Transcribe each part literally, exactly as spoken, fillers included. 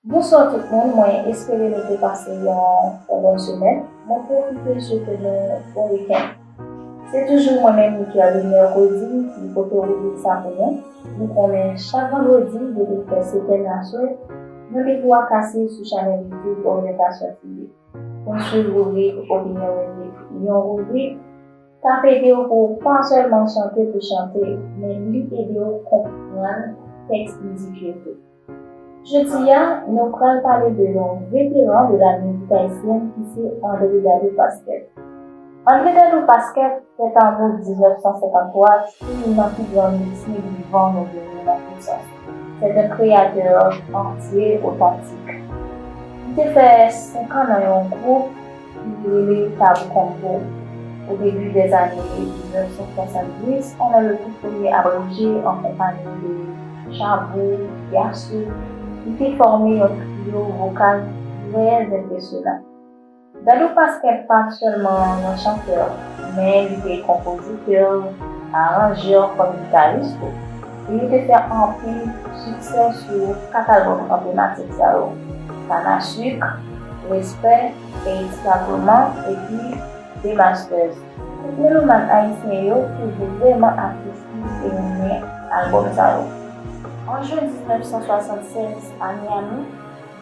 Bonswa tout moun, mwen espere nou te pase yon trè bòn semèn. Mwen pwofite swete nou bon wikenn. Se toujou mwen menm, Michael Mercredi, ki pote ribrik sa pou nou. Nou konnen chak vandredi, depi fè sèt è nan aswè, randevou a kase sou chanèl YouTube Oryantasyon T V. Pou n swiv ribrik Opinyon Mizik, yon ribrik k ap ede w pou w pa sèlman chante pou chante, men li ede w konprann tèks mizik yo tou. Jodi a, nou pral pale de yon veteran de la mizik ayisyèn ki se André Dadou Pasquet. André Dadou Pasquet, fèt an out diznèf san senkanntwa, se youn nan pi gran mizisyen vivan nou genyen nan tout sans. C'est un créateur entier, authentique. Li te fè senk an nan yon gwoup ki rele Tabou Combo. Au début des années mil nèf san swasanndis, on a le groupe premier abrégé en compagnie de Chabou, Yasu, ki te fòme yon trio vokal trè enpresyonan. Dadou Pasquet pa sèlman yon chantè, men li te konpozitè, aranjè kòm gitaris tou. E li te fè anpil siksè sou kat albòm anblematik sa yo, Canne à sucre, Respect, Keyid Sagroman, epi The Masters. Tout melomàn ayisyen yo toujou vrèman apresye e renmen albòm sa yo. An jen diznèf san swasannsèz, a Miami,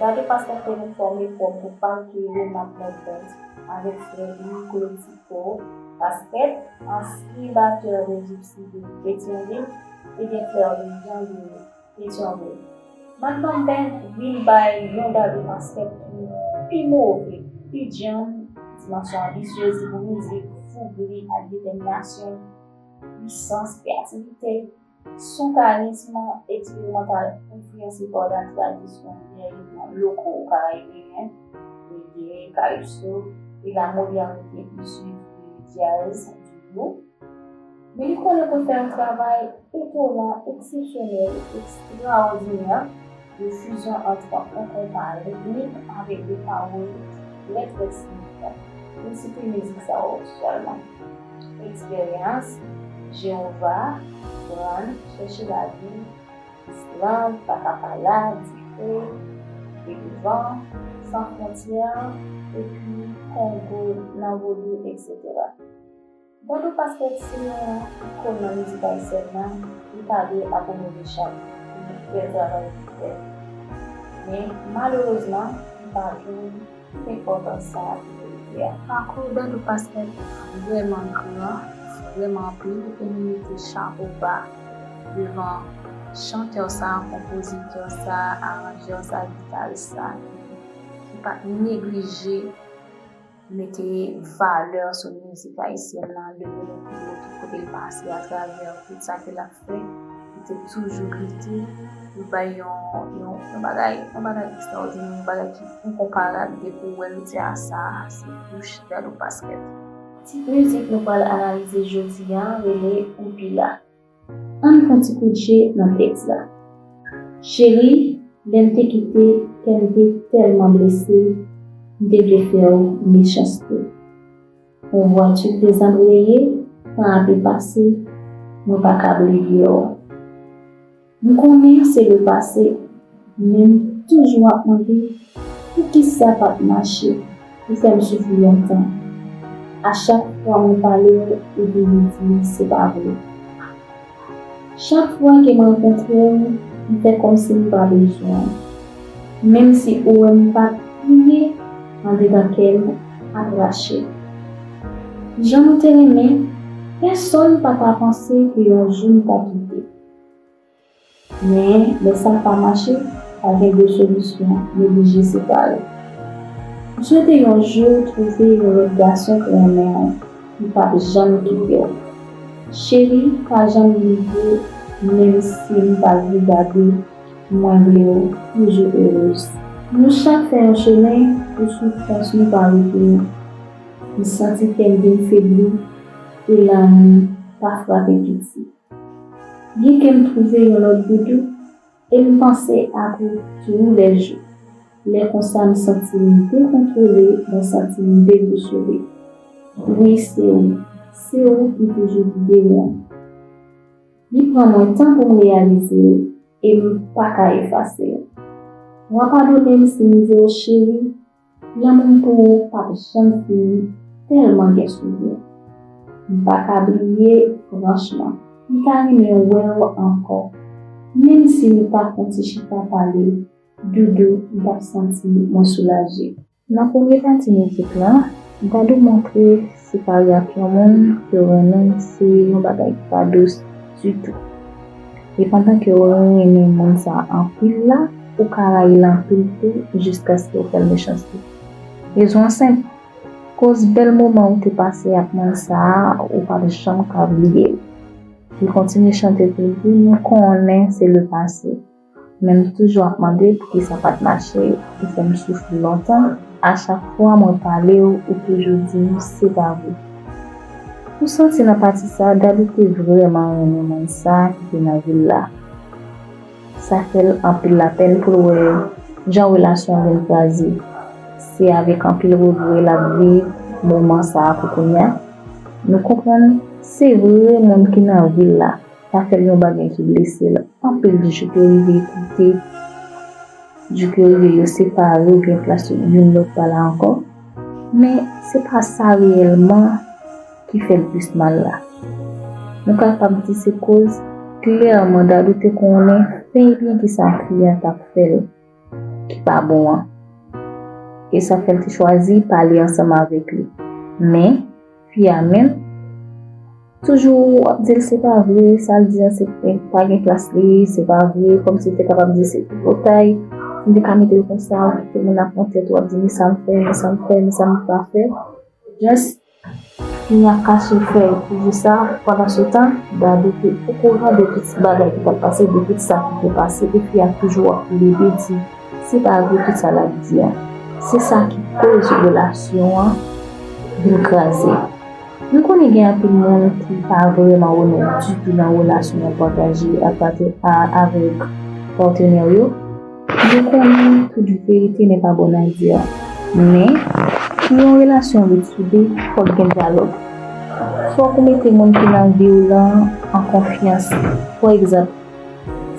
Dadou Pasquet te fòme pwòp gwoup pa l ki rele Macmillan Band avèk frè li Clotico Pasquet, ansyen batè Rezo Sibil Petyonvil, e byen frè li Jean Louis Petyonvil. Macmillan Band vin bay yon Dadou Pasquet ki pi move, pi djanm, dimansyon anbisyez li pou mizik, fougri ak detèminasyon, pwisans, kreyativite, son karizm eksperimantal enfliyanse pa la tradisyon dèyè ritm loko karayibeyen, rege, kalipso, e la modernite isi di djaz, di blues. Men li konnen pou l fè yon travay etonan, eksepsyonèl, ekstraòdinè, de fizyon ant yon konpa ritmik avèk de pawòl trè, trè siyifikan. Li site mizik sa yo sèlman: Eksperyans, Jewova, Pran, Chèche Lavi, Islann, Pakapala, Dife, Vide Van, San Fwontyè, epi Kongo nan Vodou, etsetera. Dadou Pasquet se yon ikòn nan mizik ayisyèn nan, li pa dwe abandone chak bèl travay li fè. Men, malerezman, li pa jwenn tout enpòtans sa a ki merite a. Pakou Dadou Pasquet vrèman gran, vrèman anpil, e nou mete chapo ba devan chantè sa, konpozitè sa, aranjè sa, gitaris sa, ki, ki pa t neglije mete valè sou mizik ayisyèn nan, leve nou pi wo tout kote l pase atravè tout sa ke l ap fè. Li te toujou lite pou bay yon, yon, yon bagay, yon bagay ekstraòdinè, yon bagay ki enkonparab. Depi w wè l, ou di, "A, sa, se bouch Dadou Pasquet." Tit mizik nou pral analize jodi a rele Ou pi la. Ann fè yon ti kout je nan tèks la. Cheri, lè n te kite, kè m te tèlman blese, m te vle fè w mechanste. Yon vwati k dezanbreye, tan ape pase, mwen pa ka bliye w. M konnen se lepase, men m toujou ap mande poukisa pa t mache pou fè m soufri lontan. A chak fwa mwen pale w, ou toujou di se pa vre. Chak fwa ke m rankontre w, m fè kòmsi m pa bezwen w. Menm si ou wè m pa t kriye, andedan kè m ap rache. Jan nou te renmen, pèsonn pa ta panse ke yon jou n ta kite. Men, lè sa pa mache, pa gen de solisyon, nou blije separe. M swete yon jou w twouve yon lòt gason k renmen w, ki p ap janm kite w. Cheri, pa janm bliye, menm si m pa vle gade, mwen vle w toujou erez. Nou chak fè yon chemen pou soufrans nou pa retounen. M santi kè m vin febli e lanmou pa frape piti. Byenke m twouve yon lòt doudou e m panse ak ou toulèjou. Lè konsa m santi m dekontwole, mwen santi m debousole. Wi, se ou, se ou ki toujou gide mwen. Li pran mwen tan pou m reyalize l e m pa ka efase l. W a padone m si m di w cheri, lanmou m pou ou p ap janm fini, tèlman gen souvni. M pa ka bliye, franchman. M ta renmen wè w ankò. Menm si nou pa fè yon ti chita pale, doudou, m t ap santi mwen soulaje. Nan premye pati mizik lan, Dadou montre separe ak yon moun ke w renmen se yon bagay ki pa dous ditou. E pandan ke w renmen moun sa a anpil la, ou ka rayi l anpil tou jiskaske w fè l mechanste. Rezon an senp, koz bèl moman ou te pase ak moun sa a, ou p ap janm ka bliye l. Li kontinye chante pou l di, nou konnen se lepase. Men m toujou ap mande poukisa pa t mache, ou fè m soufri lontan. A chak fwa mwen pale w, ou toujou di m se pa vre. Ou santi nan pati sa a, Dadou te vrèman renmen moun sa a ki te nan vil la. Sa fè l anpil lapèn pou l wè jan relasyon an vin kraze. Se avèk anpil regrè l ap viv moman sa a pou kounye a. Nou konprann, se vre moun ki nan vil la, sa fè l yon bagay ki blese l anpil jou ke rive kite, jou ke rive yo separe oubyen plas youn lòt pa la ankò. Men se pa sa reyèlman ki fè l plis mal la. Nou kapab di se koz klèman Dadou te konnen fen ebyen kisa fi a t ap fè l ki pa bon an. E sa fè l te chwazi pale ansanm avèk li. Men, fi a menm, toujou ap di l se pa vre, sa l di an se pa gen plas li, se pa vre, kòmsi l te kapab di se tripotay, si m te ka mete l konsa, ou kite moun ap pran tèt ou ap di men sa m fè, men sa m fè, men sa m pa fè. Just, fi a kache fè pou di sa, pandan se tan, Dadou te okouran de tout bagay ki t ap pase, de tout sa ki te pase, e fi a toujou ap plede di se pa vre tout sa l ap di an. Se sa ki koz relasyon an vin kraze. Nou konnen gen anpil moun ki pa vrèman onèt ditou nan relasyon y ap pataje ak pate-, a-, avèk patnè yo. Nou konnen tout verite n'est pas bonne à dire. Men, pou yon relasyon ret soude, fòk gen dyalòg. Fòk ou mete moun ki nan vi w lan an konfyans. Pa egzanp,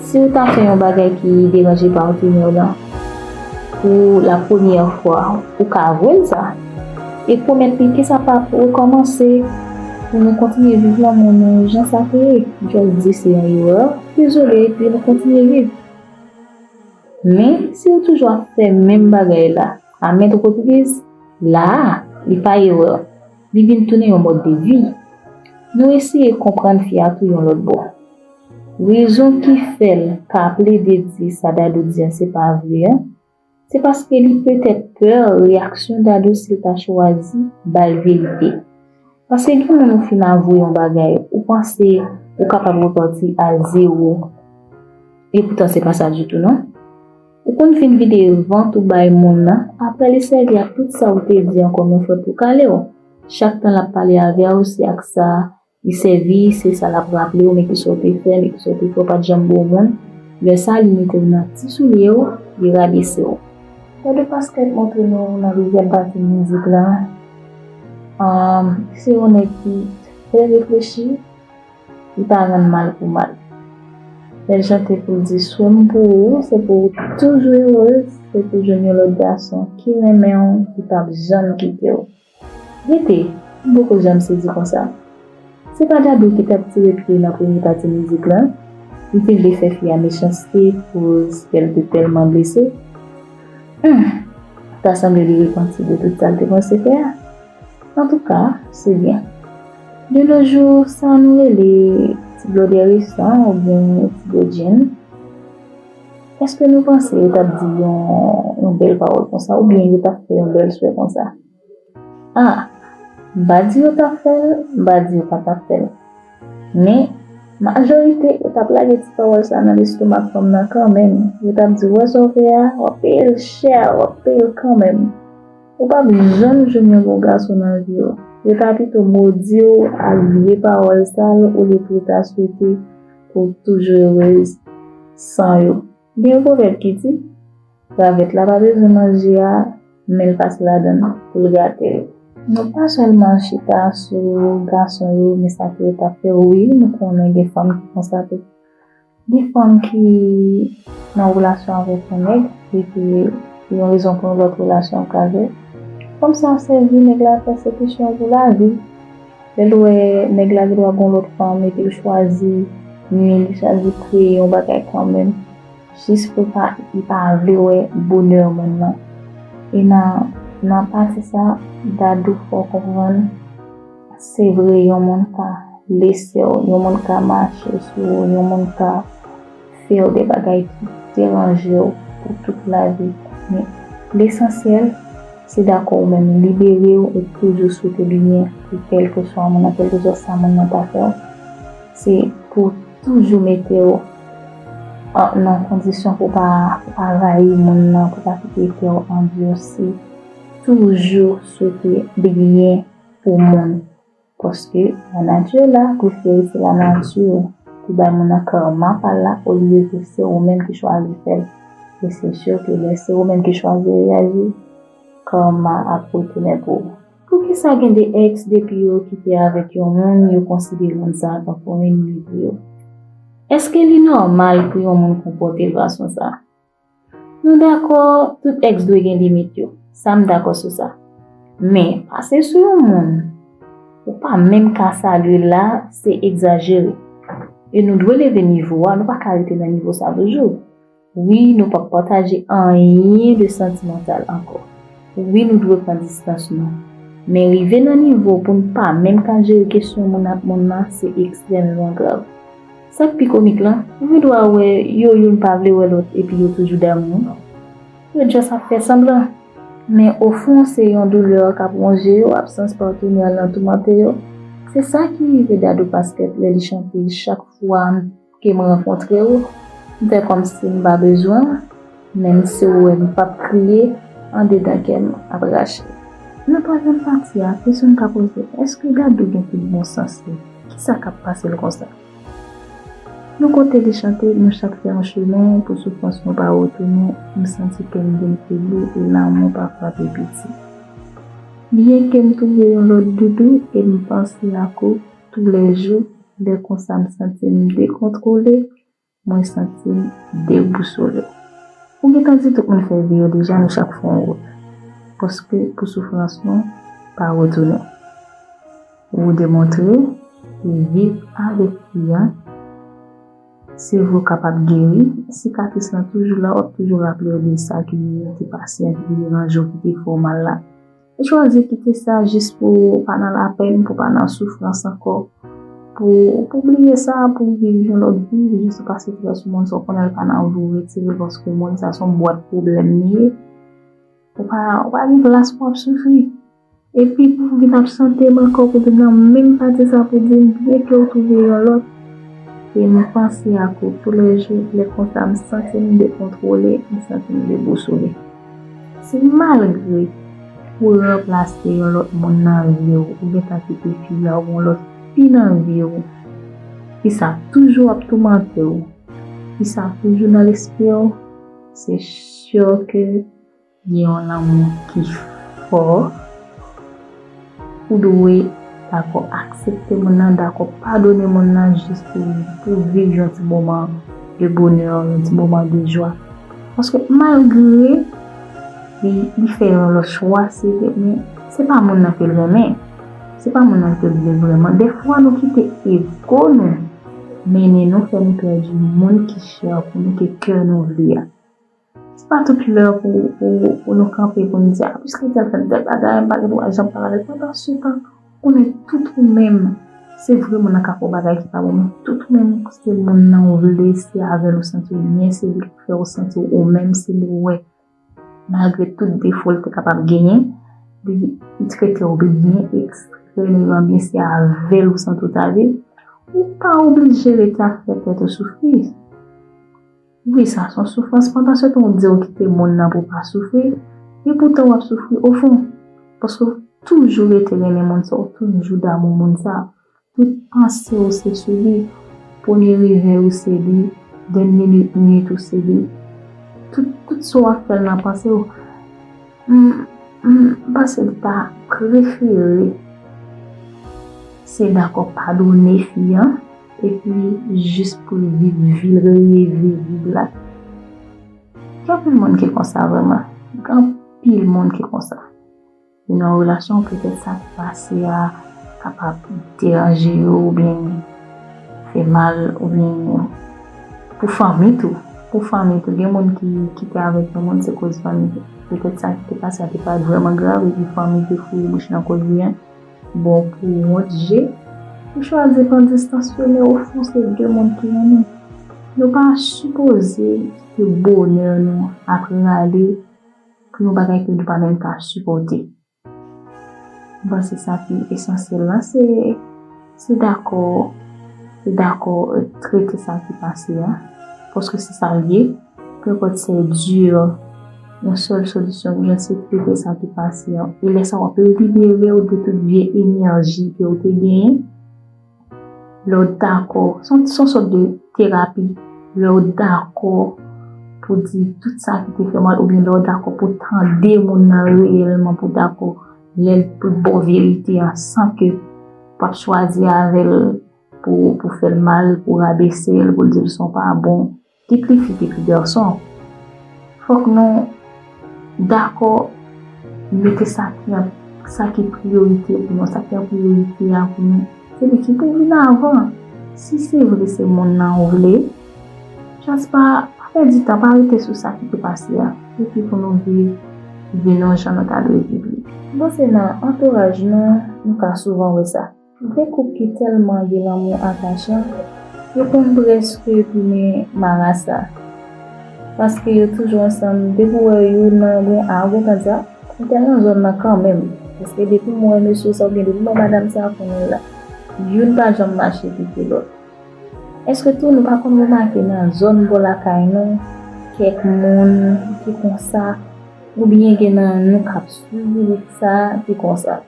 si w ta fè yon bagay ki deranje patnè w lan pou la premyè fwa, ou ka avwe l sa. E pwomèt li ke sa p ap rekòmanse, pou nou kontinye viv lanmou nou jan sa te ye. Just di se yon erè, dezole, epi nou kontinye viv. Men, si w toujou ap fè menm bagay la, a maintes reprises, la a, li pa erè. Li vin tounen yon mòd de vi. Nou eseye konprann fi a tou yon lòt bò. Rezon ki fè l ka plede di sa Dadou di an se pa vre an, se paske li petèt pè reyaksyon Dadou si l ta chwazi ba l verite. Paske gen moun ou fin avwe yon bagay, ou panse ou kapab repati a zewo. Epoutan se pa sa ditou non. Ou konn fin vide vant ou bay moun nan, apre li sèvi ak tout sa ou te di an kòm yon frè pou kale w. Chak tan l ap pale avè w, se ak sa li sèvi, se sa l ap raple w, men kisa w te fè, men kisa w te fè, w pa t janm bon moun. Lè sa a, li mete w nan ti soulye w, li rabese w. Gade Pascal montre nou nan dezyèm pati mizik la. Ahn, se yon nèg ki trè reflechi, li pa rann mal pou mal. Lè l chante pou l di, swè m pou ou, se pou w toujou erez, se pou jwenn yon lòt gason ki renmen w, ki p ap janm kite w. Rete, m poko janm sezi konsa. Se pa Dadou ki t ap tire pye nan premye pati mizik lan. Li te vle fè fi a mechanste koz kè l te tèlman blese. Hum, ta sanble li repanti de tout sa l te panse fè a. Antouka, se byen. De nos jours, sa nou rele ti blòdè resan oubyen ti bòdjenn. Èske nou panse yo t ap di yon, yon bèl pawòl konsa oubyen yo t ap fè yon bèl swè konsa? Ah, m pa di yo t ap fè l, m pa di yo pa t ap fè l. Men, majorite yo t ap lage ti pawòl sa nan lestomak fanm nan kanmenm. Yo t ap di, w wè sa w fè a, w ap peye l chè, w ap peye l kanmenm. Ou p ap janm jwenn yon bon gason nan vi w. Yo ta pito modi w ak vye pawòl sal olye pou yo ta swete pou w toujou erez san yo. Gen yon pwovèb ki di, ravèt la pa bezwen manje a, men l pase ladan l pou l gate l. Nou pa sèlman chita sou gason yo, men sa ke yo t ap fè. Wi, nou konnen gen fanm ki konsa tou. Gen fanm ki nan relasyon avèk yon nèg, Li te yon rezon pou yon lòt relasyon kraze. Fanm sa ap sèvi nèg la pèsekisyon pou lavi. Lè l wè nèg la gen dwa gen yon lòt fanm epi l chwazi nwi, li chwazi kreye yon bagay kanmenm, jis pou pa, li pa vle wè bonè moun nan. E nan, nan pati sa, Dadou fè w konprann, se vre, yon moun ka lese w, yon moun ka mache sou ou, yon moun ka fè w de bagay ki deranje w pou tout lavi. Men lesansyèl, se dakò ou menm libere w e toujou swete byen pou kèlkeswa moun nan, kèlkeswa sa moun nan ta fè w. Se pou toujou mete w an, nan kondisyon pou pa, pa rayi moun nan, pou pa kite kè w andisi. Toujou swete byen pou moun. Paske lanati la prefere se lanati ki bay moun nan karma pa l la, olye ke se ou menm ki chwazi fè l. E se si ke lè se ou menm ki chwazi reyaji, karma ap retounen pou ou. Poukisa gen de ex depi yo kite avèk yon moun, yo konsidere moun sa a tankou ènmi pou yo? Èske li nòmal pou yon moun konpòte l fason sa a? Nou dakò, tout ex dwe gen limit yo. Sa m dakò sou sa. Men, pase sou yon moun ou pa menm ka salye la, se egzajere. E nou dwe leve nivo a, nou pa ka rete nan nivo sa toujou. Wi, nou p ap pataje anyen de santimantal ankò. Wi, nou dwe pran distans nou. Men rive nan nivo pou n pa menm ka jere kesyon moun ak moun nan, se ekstrèmman grav. Sa k pi komik lan, ou gen dwa wè yo youn pa vle wè lòt epi yo toujou damou. Yo just ap fè sanblan. Men ofon, se yon doulè k ap wonje yo, absans patnè nan toumante yo. Se sa ki rive Dadou Pasquet lè li chante chak fwa ke m rankontre w, m fè kòmsi m pa bezwen w, menm si w wè m p ap kriye, andedan kè m ap rache. Nan twazyèm pati a, kesyon n ka poze, èske Dadou gen tout bon sans li? Kisa k ap pase l konsa? Nou kote li chante, nou chak fè yon chemen pou soufrans nou pa retounen, m santi kè m vin febli e lanmou pa frape piti. Byenke m twouve yon lòt Doudou e m panse ak ou toulèjou, lè konsa m santi m dekontwole, mwen santi m debousole. Ou gentan di tout moun fè vi yo deja, nou chak fè yon wout. Paske pou soufrans nou pa retounen. Ou demontre ke viv avèk fi a, se vre w kapab geri, sikatris lan toujou la, w ap toujou raple w de sa ki te pase an, ki te deranje w, ki te fè w mal la. Ou chwazi kite sa jis pou w pa nan lapenn, pou w pa nan soufrans ankò, pou, pou w bliye sa, pou w viv yon lòt vi, jis ou pase travèse yon moun sa w konnen l pa nan vi w, retire l paske moun sa se yon bwat pwoblèm li ye. Ou pa, ou pa gen plas pou w ap soufri. Epi pou w vin ap chante m ankò pou di m nan menm pati sa pou di m byenke w twouve yon lòt. E m panse ak ou toulèjou, lè konsa m santi m dekontwole, m santi m debousole. Si malgre ou ranplase yon lòt moun nan vi w, ou gentan kite fi a, ou gen yon lòt fi nan vi w, fi sa toujou ap toumante w, fi sa toujou nan lespri w, se si ke gen yon lanmou ki fò, ou dwe dakò aksepte moun nan, dakò padone moun nan jis pou, pou viv yon ti moman de bonè, yon ti moman de jwa. Paske malgre li, li fè yon lòt chwa, se vre, men se pa moun nan ke l renmen. Se pa moun nan ke l vle vrèman. Dèfwa nou kite ego nou mennen nou, fè nou pèdi moun ki chè pou nou, ke kè nou vle a. Se pa tout lè pou, pou, pou nou kanpe pou nou di, a, piske tèl fè m tèl bagay, m pa gen dwa janm pale avè l. Pandansetan, konnen tout ou menm, se vre moun nan ka fè w bagay ki pa bon, men tout ou menm, se moun nan ou vle, se avè l ou santi w byen, se li k fè w santi w ou menm, se li w wè, malgre tout defo l te kapab genyen, li, li trete w byen, ekstrèmman byen, se avè l ou santi w ta viv, ou pa oblije rete ap fè tèt ou soufri. Wi, sa se yon soufrans. Pandansetan, w di w kite moun nan pou w pa soufri, epoutan w ap soufri ofon. Paske w toujou rete renmen moun sa, w toujou damou moun sa. Tout panse w se sou li. Premye revèy ou se li. Dènye nuit, nuit ou se li. Tout, tout sa w ap fè l nan panse w. M, m panse li ta prefere se dakò padone fi an, epi jis pou l viv vi l reve viv la. Gen anpil moun ki konsa vrèman. Gen anpil moun ki konsa. Yo nan yon relasyon, petèt sa ki pase a kapab deranje yo oubyen fè mal oubyen pou fanmi tou. Pou fanmi tou, gen moun ki kite avèk yon moun se koz fanmi tou. Petèt sa ki te pase a te pa vrèman grav epi fanmi te fouye bouch nan koz li an. Bon, pou wont je, ou chwazi pran distans yo, men ofan se de moun ki renmen. Nou pa sipoze kite bonè nou ap rale pou yon bagay ke nou pa menm ka sipòte. M panse sa ki esansyèl la, se, se dakò, se dakò, eh, trete sa ki pase a, paske se sa l ye. Peu importe c'est dur, yon sèl solisyon pou jwenn se trete sa ki pase a. E lè sa w ap libere w de tout vye enèji ke w te genyen. Lè w dakò, se yon, se yon sòt de terapi. Lè w dakò pou di tout sa ki te fè mal, oubyen lè w dakò pou tande moun nan reyèlman, pou dakò lè l pou ba w verite an, san ke w ap chwazi avè l pou, pou fè l mal, pou rabese l, pou l di l se yon pa bon. Kit li fi, kit li gason. Fòk nou dakò mete sa ki an, sa ki priyorite pou nou, sa ki an priyorite a pou nou. Se li ki pou vin avan. Si se vre se moun nan ou vle, just pa, pa pèdi tan, pa rete sou sa ki te pase a. Epi pou nou viv vi nou jan nou ta dwe viv li. M panse nan antouraj nou, nou ka souvan wè sa. Gen koup ki tèlman gen lanmou atachan, yo konn prèske tounen marasa. Paske yo toujou ansanm, depi w wè youn nan gen a, ou gentan di, a, m te nan zòn nan kanmenm. Paske depi m wè mesye sa, oubyen depi m wè madanm sa, konnen la. Youn pa janm mache kite lòt. Èske tou nou pa konn remake nan zòn bò lakay nou, kèk moun ki konsa, oubyen gen nan nou k ap swiv sa ki konsa?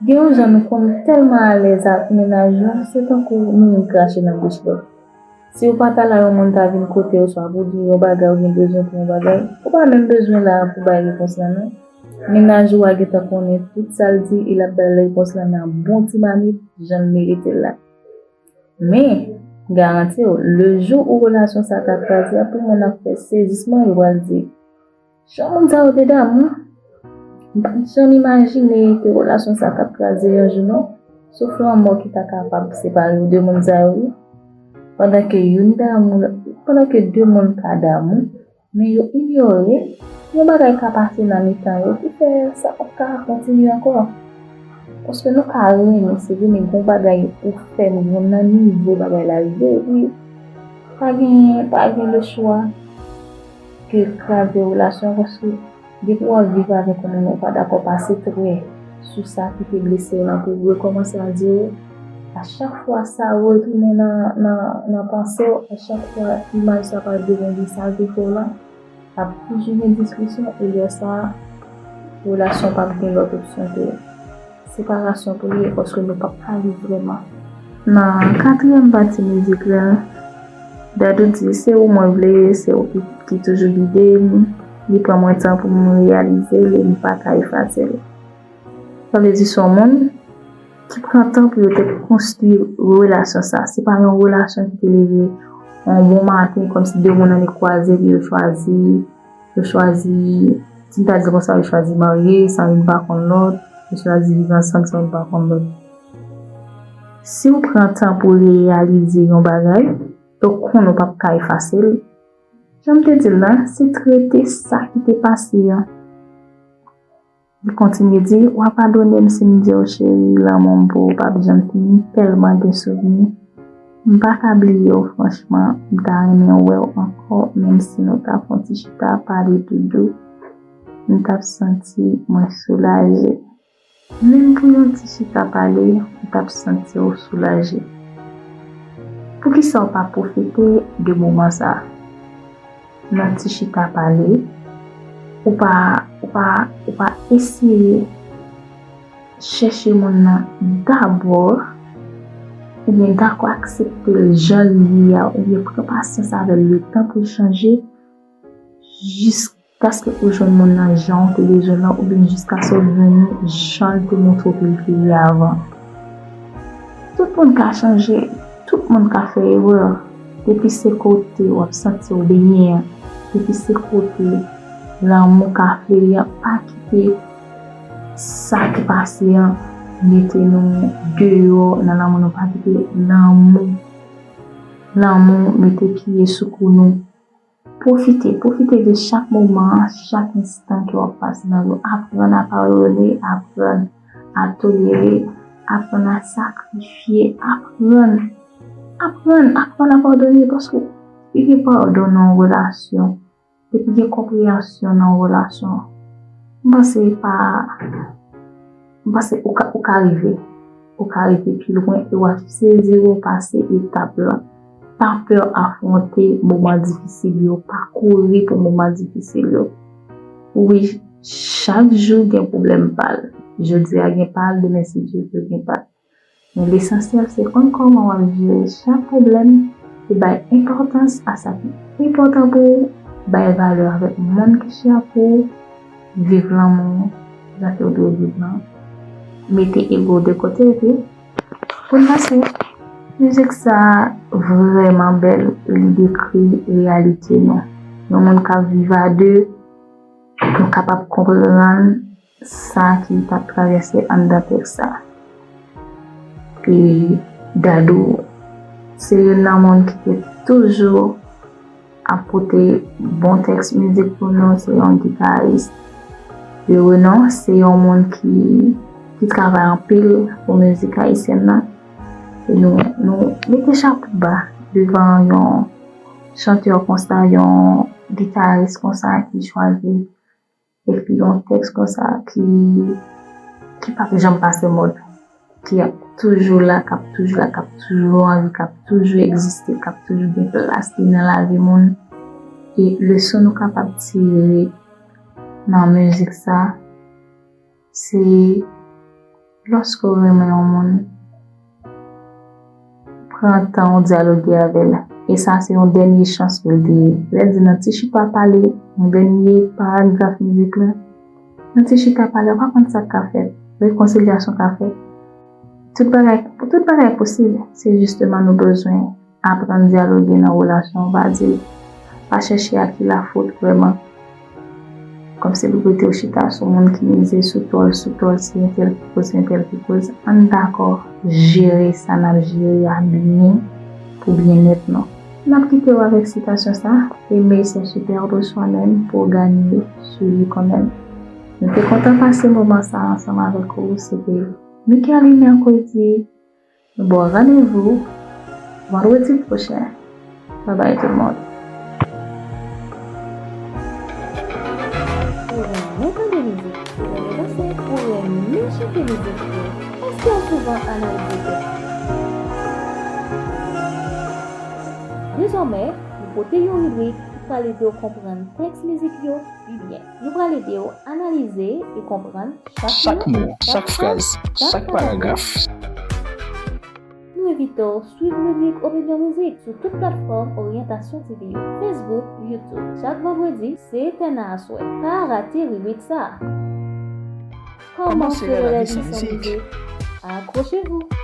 Gen yon jan nou konn tèlman alèz ak mennaj nou, se tankou nou menm krache nan bouch lòt. Si w pa ta la, yon moun ta vin kote w, swa pou di w yon bagay, ou gen bezwen pou yon bagay, ou pa menm bezwen la pou bay repons lan non. Mennaj ou a gentan konnen tout sa l di, e l ap bay repons lan nan bon ti mamit, jan l merite l la. Men, garanti w, lejou ou relasyon sa ta kraze, anpil moun ap fè sezisman, yo pral di, jan moun sa yo te damou, m pa t janm imajine ke relasyon sa t ap kraze yon jou non. Souf lanmò ki ta kapab separe w de moun sa yo wi. Pandan ke youn damou, pandan ke de moun ka damou, men yo inyore, yon bagay ka pase nan mitan yo ki fè sa p ap ka kontinye ankò. Paske nou ka renmen, se vre, men gon bagay ou fè, men yon nan nivo bagay la rive, epi pa gen, pa gen lechwa ke kraze relasyon, paske depi w ap viv avèk yon moun ou pa dakò, pase trè sou sa ki te blese w lan pou rekòmanse a zewo. A chak fwa sa retounen nan, nan, nan panse w, a chak fwa imaj sa parèt devan w, sa l te fè w lan, ap toujou gen diskisyon, e lè sa a, relasyon p ap gen lòt opsyon ke separasyon pou li ye, paske nou p ap ka viv vrèman. Nan katriyèm pati mizik la, Dadou di, se ou mwen vle, se ou ki, ki toujou gide m, li pran mwen tan pou m reyalize l e m pa ka efase l. Sa vle di se yon moun ki pran tan pou yo te konstwi relasyon sa. Se pa yon relasyon ki te leve yon bon maten, kòmsi de moun nan li kwaze, epi yo chwazi, yo chwazi, si m ta di l konsa, yo chwazi marye, san youn pa konn lòt, yo chwazi viv ansanm san youn pa konn lòt. Si w pran tan pou reyalize yon bagay, e w konnen w p ap ka efase l, jan m te di l lan, se trete sa ki te pase an. Li kontinye di, w a padone m si m di w cheri, lanmou m pou ou p ap janm fini, tèlman gen souvni. M pa ka bliye w, franchman, m ta renmen wè w ankò, menm si nou ta fè yon ti chita pale doudou, m t ap santi mwen soulaje. Menm pou yon ti chita pale, ou t ap santi w soulaje. Poukisa w pa pwofite de moman sa a? Nan ti chita pale, ou pa, ou pa, ou pa eseye chèche moun nan dabò, oubyen dakò aksepte l jan l ye a, oubyen pran pasyans avè l, letan pou l chanje, jiskaske ou jwenn moun nan jan w te bezwen l lan, oubyen jiskaske w jwenn li jan l te montre w ke l te ye avan. Tout moun ka chanje, tout moun ka fè erè. Depi se kote w ap santi w byen an, epi se kote lanmou ka fleri an. Pa kite sa ki pase an mete nou deyò nan lanmou nou. Pa kite lanmou, lanmou mete pye sou kou nou. Pwofite, pwofite de chak moman, chak enstan ke w ap pase nan vi w. Aprann a padone, aprann a tolere, aprann a sakrifye, aprann, aprann, aprann a padone, paske depi gen padon nan yon relasyon, depi gen konpreyansyon nan yon relasyon, m panse pa, m panse ou ka, ou ka rive, ou ka rive pi lwen e w ap sezi w pase etap la. Pa pè afwonte moman difisil yo, pa kouri pou moman difisil yo. Wi, chak jou gen pwoblèm pa l. Jodi a gen pa l, demen si Dye vle gen pa l. Men lesansyèl se konn kòman w ap jere chak pwoblèm e bay enpòtans a sa ki enpòtan pou ou, bay valè avèk moun ki chè pou ou, viv lanmou jan ke w dwe viv lan. Mete ego de kote epi pou n vanse. Mizik sa vrèman bèl e li dekri reyalite nou. Yon moun k ap viv a de, nou kapab konprann sa ki t ap travèse anndan tèks sa. E Dadou se youn nan moun ki te toujou ap pote bon tèks mizik pou nou, se yon gitaris de renon, se yon moun ki, ki travay anpil pou mizik ayisyèn nan. E nou, nou mete chapo ba devan yon chantè konsa, yon gitaris konsa ki chwazi ekri yon tèks konsa ki, ki p ap janm pase mòd, ki ap toujou la, k ap toujou la, k ap toujou anvi, k ap toujou egziste, k ap toujou gen plas li nan lavi moun. E leson nou kapab tire nan mizik sa, se lòske w renmen yon moun, pran tan w dyaloge avè l. E sa se yon dènye chans ke l te ye. Lè l di nan ti chita pale, yon dènye paragraf mizik la, nan ti chita pale, w pa konn sa k ka fèt. Rekonsilyasyon ka fèt. Tout bagay, tout bagay posib. Se jisteman nou bezwen aprann dyaloge nan relasyon. Pa di, pa chèche a ki lafot vrèman. Kòmsi pou kote w chita sou moun ki mize sou tòl, sou tòl, se entèl ki koz, se entèl ki koz. Ann dakò jere sa n ap jere a byen pou byennèt nou. N ap kite w avèk sitasyon sa, aimer c'est se perdre soi-même pour gagner celui qu'on aime. Nou te kontan pase moman sa ansanm avèk ou, se te Mickaëly Mercredi. Nou ba w randevou vandredi pwochen. Babay tout moun. Ou renmen tande mizik, ou renmen danse, ou renmen chante mizik yo. Èske w souvan analize tèks? Dezòmè, nou pote yon ribrik ki pral ede w konprann tèks mizik yo pi byen. Nou pral ede w analize e konprann chak mo, chak fraz, chak paragraf. Nou envite w swiv ribrik Opinyon Mizik sou tout platfòm oryantasyon T V yo, Facebook, YouTube. Chak vandredi, se tèn a aswè. Pa rate ribrik sa a. Kòman sere lavi san mizik? Akrochez-vous!